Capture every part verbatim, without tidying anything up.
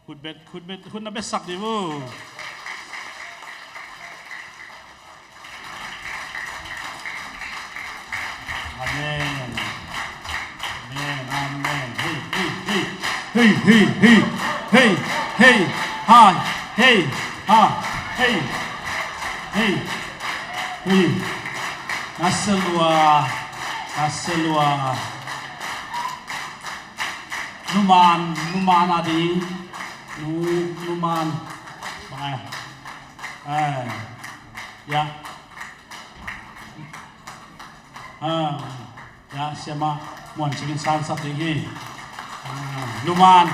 Khut bet, khut bet, khut na betsak dih uh. Amen. Amen, amen. Hey, hey, hey. Hey, hey, hey. Hey, hey, hey. Hi, hey, ha. Hey, hey, hey. Naselua, naselua. Numan, numan a ding. Nu, numan. Bang ai. Ai. Ya. Ah, ya, siamah muan cikin sansak ding hi. Ah, numan.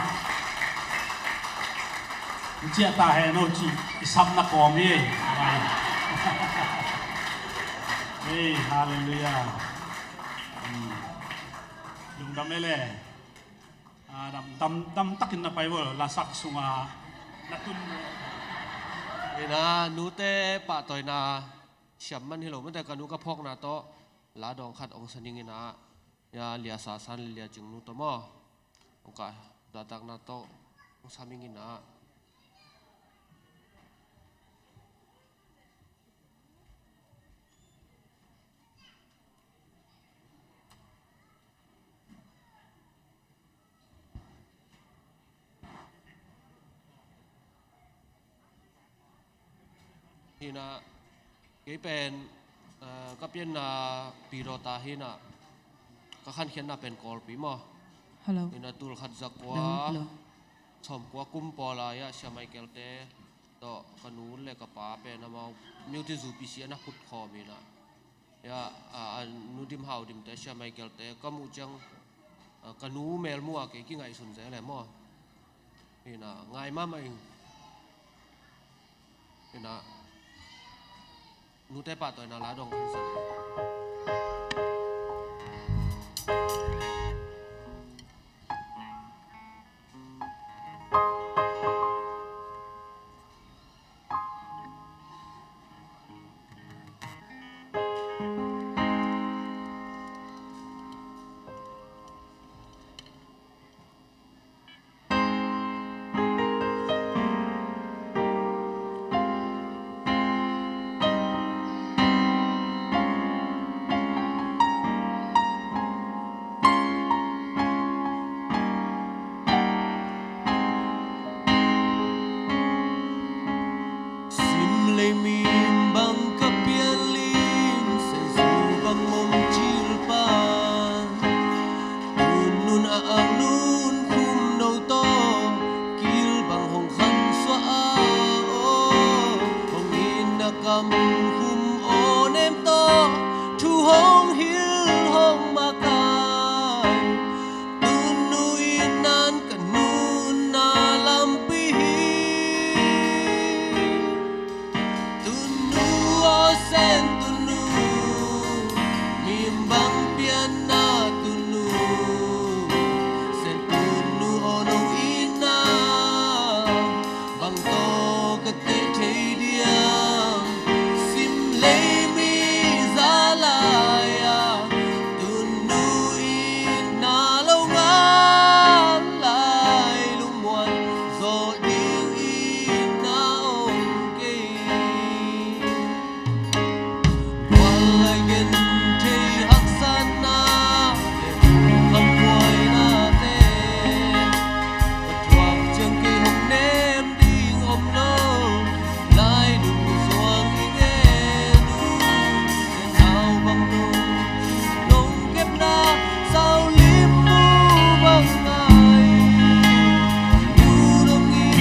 Ciah ta he no ci i sapna kawm hi. Ai. Hey, hallelujah. Hmm. Lungdam e le. Ah, dam, dam, dam takin na pai bol, lasak sunga na tun. Ina, nute pahtawina siam man hi lo, mate ka nu ka phawkna tawh la dawng khat ong sa ning ina, ya, Lia Sa San, Lia Cing nu tawh maw. Ong ka datakna tawh ong sa ming ina. Hina, kei pen, eh, ka pianna Pidawta hina, ka khankhiatna pen Kawlpi maw. Hello. Hina, tul khat za kua, hello, hello, sawm kua kum pawl a, ya, Sia Michael te tawh ka nu le ka pa pen amau Myote zu P C a na phut khawm hina. Ya, a, a, Nu Dim Hau Dim te, Sia Michael te ka muh ciang, a, ka nu mel muh a kei kingaihsun zel e maw. Hina, ngai mahmah ing. Hina, nute pahtawina la dawng kan sa. Sim lei mim bang ka pian lim, Senzu bang mom cil pan. Tun nun a ang nun khum no tawh, kil bang hong khan suah a aw. Hong itna kam khum aw nem tawh, thu hong hilh hong makai. Tun nu itna'n ka nunna lampi hi. Tun nu aw, Sen tun nu, mim bang pianna tun nu, Sen tun nu aw, nong itna bang tawh ka teh thei diam? Sim lei mi za lai-a, tun nu itna lo ngal lai, lungmuan zawh ding itna om kei. Gual lai genthei haksatna le khamhuainate, ka thuak ciang kei hong nem ding om lo. Lai nung zuang i ngen uh, nau bang nung nong kepna, sau lim mu bang ngai. Nu nong it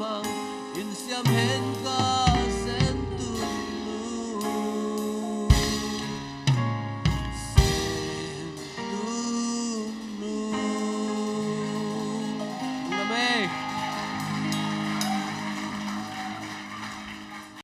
bang in siam hen ka